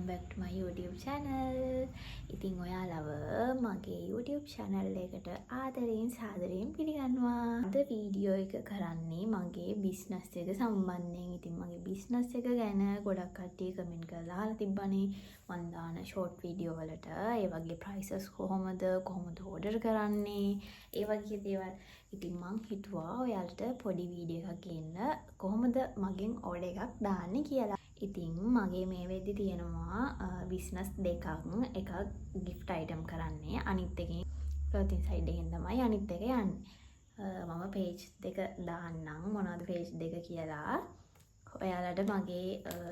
Welcome back to my YouTube channel. ඉතින් ඔයාලව මගේ YouTube channel එකට ආදරයෙන් සාදරයෙන් පිළිගන්නවා. අද වීඩියෝ එක කරන්නේ මගේ බිස්නස් එක සම්බන්ධයෙන්. ඉතින් මගේ බිස්නස් එක ගැන ගොඩක් කට්ටිය කමෙන්ට් කරලා අහලා තිබ්බනේ මං දාන ෂෝට් වීඩියෝ වලට. ඒ වගේ ප්‍රයිසස් කොහොමද, කොහොමද ඕඩර් කරන්නේ, ඒ වගේ දේවල්. ඉතින් මං හිතුවා ඔයාලට පොඩි වීඩියෝ එකක් ගේන්න කොහොමද මගෙන් ඕඩර් එකක් දාන්නේ කියලා. ඉතින් මගේ මේ වෙද්දි තියෙනවා බිස්නස් දෙකක්. එකක් ගිෆ්ට් අයිටම් කරන්නේ, අනිත් එකෙන් ක්ලෝතින් සයිඩ් එකෙන් තමයි අනිත් එක යන්නේ. මම පේජ් දෙක දාන්නම් මොනවද පේජ් දෙක කියලා. ඔයාලට මගේ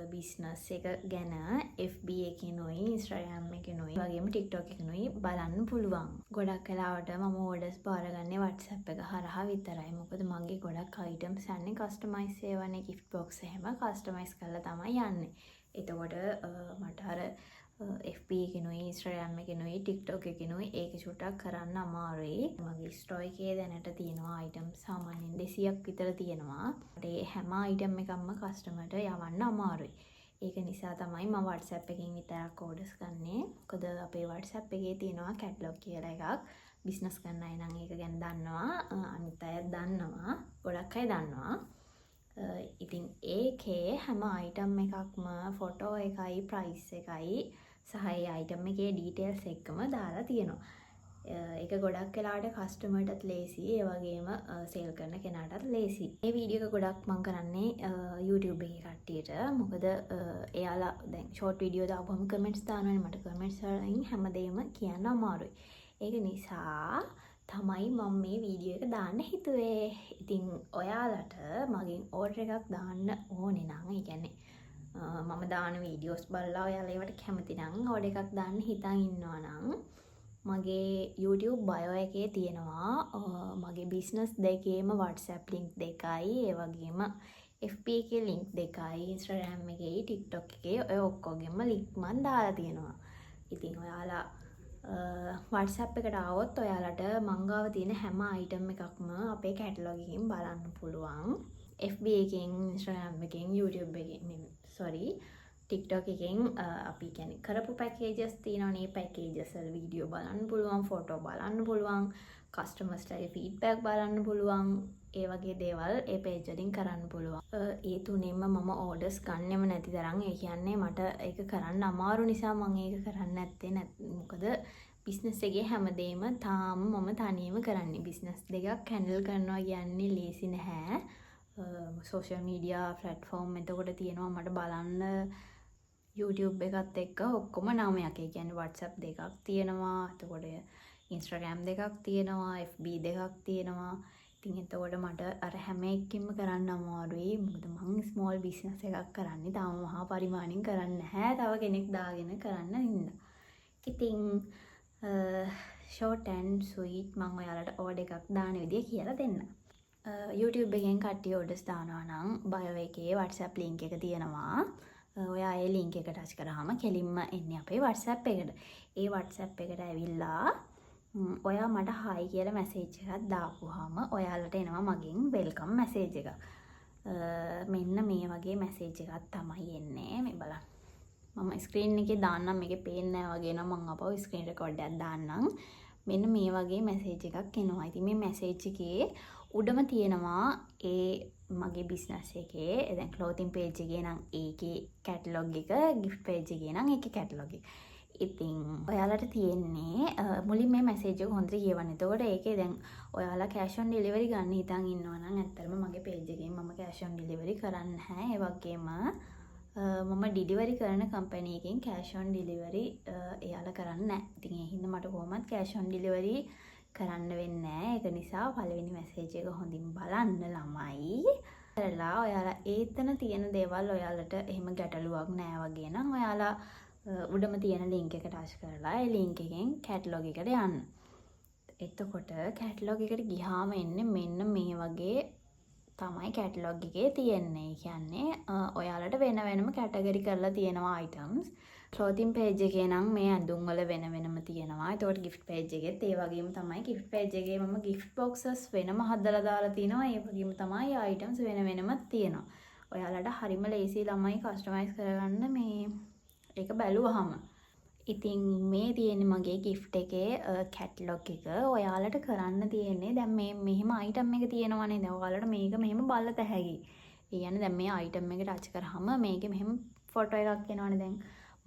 බිස්නස් එක ගැන FB එකෙනුයි Instagram එකෙනුයි වගේම TikTok එකෙනුයි බලන්න පුළුවන්. ගොඩක් වෙලාවට මම ඕඩර්ස් බාරගන්නේ WhatsApp එක හරහා විතරයි. මොකද මගේ ගොඩක් අයිටම්ස් යන්නේ කස්ටමයිස් ඒවානේ, ගිෆ්ට් බොක්ස් එහෙම කස්ටමයිස් කරලා තමයි යන්නේ. එතකොට මට අර FB එකෙනුයි Instagram එකෙනුයි TikTok එකෙනුයි ඒක චුට්ටක් කරන්න අමාරුයි. මගේ ස්ටෝර් එකේ දැනට තියෙනවා අයිටම් සාමාන්‍යයෙන් 200ක් විතර තියෙනවා. මට ඒ හැම අයිටම් එකක්ම කස්ටමර්ට යවන්න අමාරුයි. ඒක නිසා තමයි මම WhatsApp එකෙන් විතරක් ඕඩර්ස් ගන්නෙ. මොකද අපේ WhatsApp එකේ තියෙනවා කැටලොග් කියලා එකක්. බිස්නස් කරන අය නම් ඒක ගැන දන්නවා. අනිත් අයත් දන්නවා. ගොඩක් අය දන්නවා. ඉතින් ඒකේ හැම අයිටම් එකක්ම ෆොටෝ එකයි ප්‍රයිස් එකයි සහ ඒ අයිටම් එකේ ඩීටේල්ස් එක්කම දාලා තියෙනවා. ඒක ගොඩක් වෙලාවට කස්ටමර්ටත් ලේසි, ඒ වගේම සේල් කරන කෙනාටත් ලේසි. මේ වීඩියෝ එක ගොඩක් මං කරන්නේ YouTube එකේ කට්ටියට. මොකද එයාලා දැන් ෂෝට් වීඩියෝ දාපුවම කමෙන්ට්ස් දානවනේ. මට කමෙන්ට්ස් වලින් හැමදේම කියන්න අමාරුයි. ඒක නිසා තමයි මම මේ වීඩියෝ එක දාන්න හිතුවේ. ඉතින් ඔයාලට මගෙන් ඕඩර් එකක් දාන්න ඕනේ නම්, ඒ කියන්නේ මම දාන වීඩියෝස් බලලා ඔයාලා ඒවට කැමති නම්, ඕඩර් එකක් දාන්න හිතන් ඉන්නවා නම්, මගේ YouTube bio එකේ තියෙනවා මගේ බිස්නස් දෙකේම WhatsApp link දෙකයි, ඒ වගේම FB එකේ ලින්ක් දෙකයි, Instagram එකේ, TikTok එකේ, ඔය ඔක්කොගෙම ලින්ක් මං දාලා තියෙනවා. ඉතින් ඔයාලා WhatsApp එකට ආවොත් ඔයාලට මං ගාව තියෙන හැම අයිටම් එකක්ම අපේ කැටලොග් එකකින් බලන්න පුළුවන්. FB එකෙන්, Instagram එකෙන්, YouTube එකෙන්, සෝරි, TikTok එකෙන් අපි කියන්නේ කරපු පැකේජස් තියෙනවනේ, ඒ පැකේජස් වල වීඩියෝ බලන්න පුළුවන්, ෆොටෝ බලන්න පුළුවන්, කස්ටමර්ස්ලාගේ ෆීඩ්බැක් බලන්න පුළුවන්. ඒ වගේ දේවල් ඒ පේජ් වලින් කරන්න පුළුවන්. ඒ තුනෙන්ම මම ඕඩර්ස් ගන්නෙම නැති තරම්, ඒ කියන්නේ මට ඒක කරන්න අමාරු නිසා මං ඒක කරන්නේ නැත්තේ. මොකද බිස්නස් එකේ හැමදේම තාම මම තනියම කරන්නේ. බිස්නස් දෙකක් හැන්ඩල් කරනවා කියන්නේ ලේසි නැහැ. සෝෂල් මීඩියා ප්ලැට්ෆෝම් එතකොට තියෙනවා මට බලන්න YouTube එකත් එක්ක ඔක්කොම නවයක්. ඒ කියන්නේ WhatsApp දෙකක් තියෙනවා. එතකොට Instagram දෙකක් තියෙනවා, FB දෙකක් තියෙනවා. ඉතින් එතකොට මට අර හැම එකකින්ම කරන්න අමාරුයි. මොකද මං ස්මෝල් බිස්නස් එකක් කරන්නේ. තාම මහා පරිමාණයෙන් කරන්නේ නැහැ. තව කෙනෙක් දාගෙන කරන්න හින්දා. ඉතින් ෂෝට් ඇන්ඩ් ස්වීට් මං ඔයාලට ඕඩර් එකක් දාන විදිය කියලා දෙන්න. YouTube එකෙන් කට්ටිය ඕඩර්ස් දානවා නම් බයෝ එකේ WhatsApp link එක තියෙනවා. ඔයා ඒ ලින්ක් එක ටච් කරාම කෙලින්ම එන්නේ අපේ WhatsApp එකට. ඒ WhatsApp එකට ඇවිල්ලා ඔයා මට හායි කියලා මැසේජ් එකක් දාපුවාම ඔයාලට එනවා මගෙන් welcome message එකක්. මෙන්න මේ වගේ මැසේජ් එකක් තමයි එන්නේ. මේ බලන්න. මම ස්ක්‍රීන් එකේ දාන්නම්. මේකේ පේන්නේ නැහැ වගේ නම් මං ආපහු ස්ක්‍රීන් රෙකෝඩ් එකක් දාන්නම්. මෙන්න මේ වගේ මැසේජ් එකක් එනවා. ඉතින් මේ මැසේජ් එකේ උඩම තියෙනවා ඒ මගේ බිස්නස් එකේ දැන් ක්ලෝතින් පේජ් එකේ නම් ඒකේ කැටලොග් එක, ගිෆ්ට් පේජ් එකේ නම් ඒකේ කැටලොග් එක. ඉතින් ඔයාලට තියෙන්නේ මුලින් මේ මැසේජ් එක හොඳට කියවන්න. එතකොට ඒකේ දැන් ඔයාලා කෑෂ් ඔන් ඩෙලිවරි ගන්න හිතන් ඉන්නවා නම් ඇත්තටම මගේ පේජ් එකෙන් මම කෑෂ් ඔන් ඩෙලිවරි කරන්නේ නැහැ. ඒ වගේම මම ඩිලිවරි කරන කම්පැනි එකෙන් කෑෂ් ඔන් ඩෙලිවරි එයාලා කරන්නේ නැහැ. ඉතින් ඒ හින්දා මට කොහොමත් කෑෂ් ඔන් ඩෙලිවරි කරන්න වෙන්නේ නැහැ. ඒක නිසා පළවෙනි මැසේජ් එක හොඳින් බලන්න ළමයි. කරලා ඔයාලා ඒතන තියෙන දේවල් ඔයාලට එහෙම ගැටලුවක් නෑ වගේ නම් ඔයාලා උඩම තියෙන ලින්ක් එක ටච් කරලා ඒ ලින්ක් එකෙන් කැටලොග් එකට යන්න. එතකොට කැටලොග් එකට ගිහාම එන්නේ මෙන්න මේ වගේ තමයි කැටලොග් එකේ තියෙන්නේ. ඒ කියන්නේ ඔයාලට වෙන වෙනම කැටගරි කරලා තියෙනවා අයිටම්ස්. ක්ලෝතින් පේජ් එකේ නම් මේ ඇඳුම් වල වෙන වෙනම තියෙනවා. එතකොට ගිෆ්ට් පේජ් එකෙත් ඒ වගේම තමයි. ගිෆ්ට් පේජ් එකේ මම ගිෆ්ට් බොක්සස් වෙනම හදලා දාලා තිනවා. ඒ වගේම තමයි අයිටම්ස් වෙන වෙනම තියෙනවා. ඔයාලට හරිම ලේසි ළමයි කස්ටමයිස් කරගන්න මේ ඒක බැලුවහම. ඉතින් මේ තියෙන්නේ මගේ ගිෆ්ට් එකේ කැට්ලොග් එක. ඔයාලට කරන්න තියෙන්නේ දැන් මේ මෙහෙම අයිටම් එක තියෙනවනේ. දැන් ඔයාලට මේක මෙහෙම බලත හැකි. ඒ කියන්නේ දැන් මේ අයිටම් එක ටච් කරාම මේකේ මෙහෙම ෆොටෝ එකක් එනවනේ. දැන්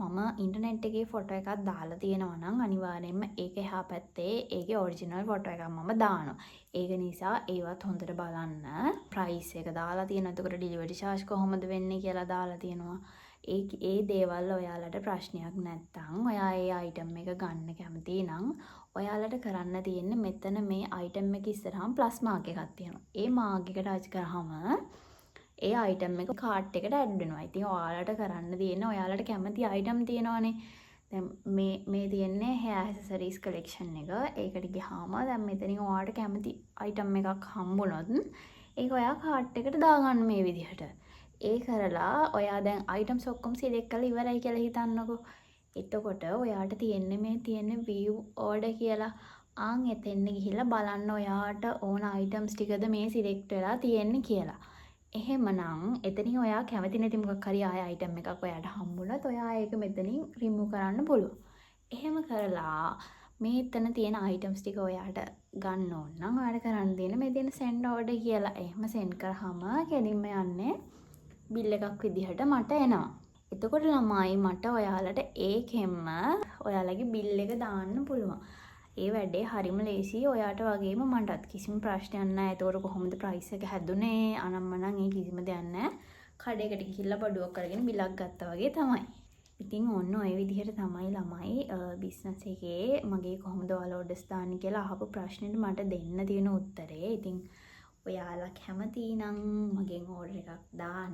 මම ඉන්ටර්නෙට් එකේ ෆොටෝ එකක් දාලා තියෙනවා නම් අනිවාර්යයෙන්ම ඒක එහා පැත්තේ ඒකේ ඔරිජිනල් ෆොටෝ එකක් මම දානවා. ඒක නිසා ඒවත් හොඳට බලන්න. ප්‍රයිස් එක දාලා තියෙනවා. එතකොට ඩෙලිවරි චාර්ජ් කොහොමද වෙන්නේ කියලා දාලා තියෙනවා. ඒ ඒ දේවල් ඔයාලට ප්‍රශ්නයක් නැත්තම්, ඔයා ඒ අයිටම් එක ගන්න කැමති නම්, ඔයාලට කරන්න තියෙන්නේ මෙතන මේ අයිටම් එක ඉස්සරහම ප්ලස් මාක් එකක් තියෙනවා. ඒ මාක් එක ටච් කරාම ඒ අයිටම් එක කාට් එකට ඇඩ් වෙනවා. ඉතින් ඔයාලට කරන්න තියෙන්නේ ඔයාලට කැමති අයිටම් තියෙනවනේ. දැන් මේ මේ තියෙන්නේ හෙයාර් ඇක්සසරීස් කලෙක්ෂන් එක. ඒකට ගියාම දැන් මෙතනින් ඔයාලට කැමති අයිටම් එකක් හම්බුනොත් ඒක ඔයා කාට් එකට දාගන්න මේ විදිහට. ඒ කරලා ඔයා දැන් අයිටම්ස් ඔක්කොම සිලෙක්ට් කරලා ඉවරයි කියලා හිතන්නකෝ. එතකොට ඔයාට තියෙන්නේ මේ තියෙන්නේ view order කියලා. ආන් එතෙන්න ගිහිල්ලා බලන්න ඔයාට ඕන අයිටම්ස් ටිකද මේ සිලෙක්ට් වෙලා තියෙන්නේ කියලා. එහෙමනම් එතනින් ඔයා කැමති නැති මොකක් හරි ආය අයිටම් එකක් ඔයාට හම්බුනොත් ඔයා ඒක මෙතනින් රිමූව් කරන්න පුළුවන්. එහෙම කරලා මේ එතන තියෙන අයිටම්ස් ටික ඔයාට ගන්න ඕන නම් ඔයාට කරන්න තියෙන්නේ මේ තියෙන සෙන්ඩ් ඕඩර් කියලා. එහෙම සෙන්ඩ් කරාම කෙලින්ම යන්නේ බිල් එකක් විදිහට මට එනවා. එතකොට ළමයි, මට ඔයාලට ඒකෙන්ම ඔයාලගේ බිල් එක දාන්න පුළුවන්. ඒ වැඩේ හරිම ලේසියි ඔයාට වගේම මටත්. කිසිම ප්‍රශ්නයක් නෑ. එතකොට කොහොමද ප්‍රයිස් එක හැදුනේ අනම්මනම් ඒ කිසිම දෙයක් නෑ. කඩේකට ගිහිල්ලා බඩුවක් අරගෙන බිලක් ගත්තා වගේ තමයි. ඉතින් ඔන්න ඔය විදිහට තමයි ළමයි, බිස්නස් එකේ මගේ කොහොමද ඔයාලා ඕඩර්ස් දාන්නේ කියලා අහපු ප්‍රශ්නෙට මට දෙන්න තියෙන උත්තරේ. ඉතින් ඔයාලා කැමති නම් මගෙන් ඕඩර් එකක් දාන්න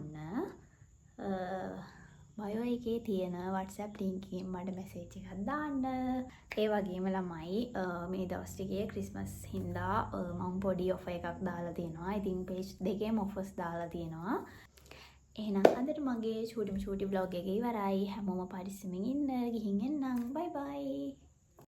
බයෝ එකේ තියෙන WhatsApp link එකෙන් මට මැසේජ් එකක් දාන්න. ඒ වගේම ළමයි, මේ දවස් ටිකේ ක්‍රිස්මස් හින්දා මම පොඩි ඔෆර් එකක් දාලා තියෙනවා. ඉතින් පේජ් දෙකේම ඔෆර්ස් දාලා තියෙනවා. එහෙනම් අදට මගේ චූටිම චූටි ව්ලොග් එක ඉවරයි. හැමෝම පරිස්සමින් ඉන්න. ගිහින් එන්නම්. බයි බයි.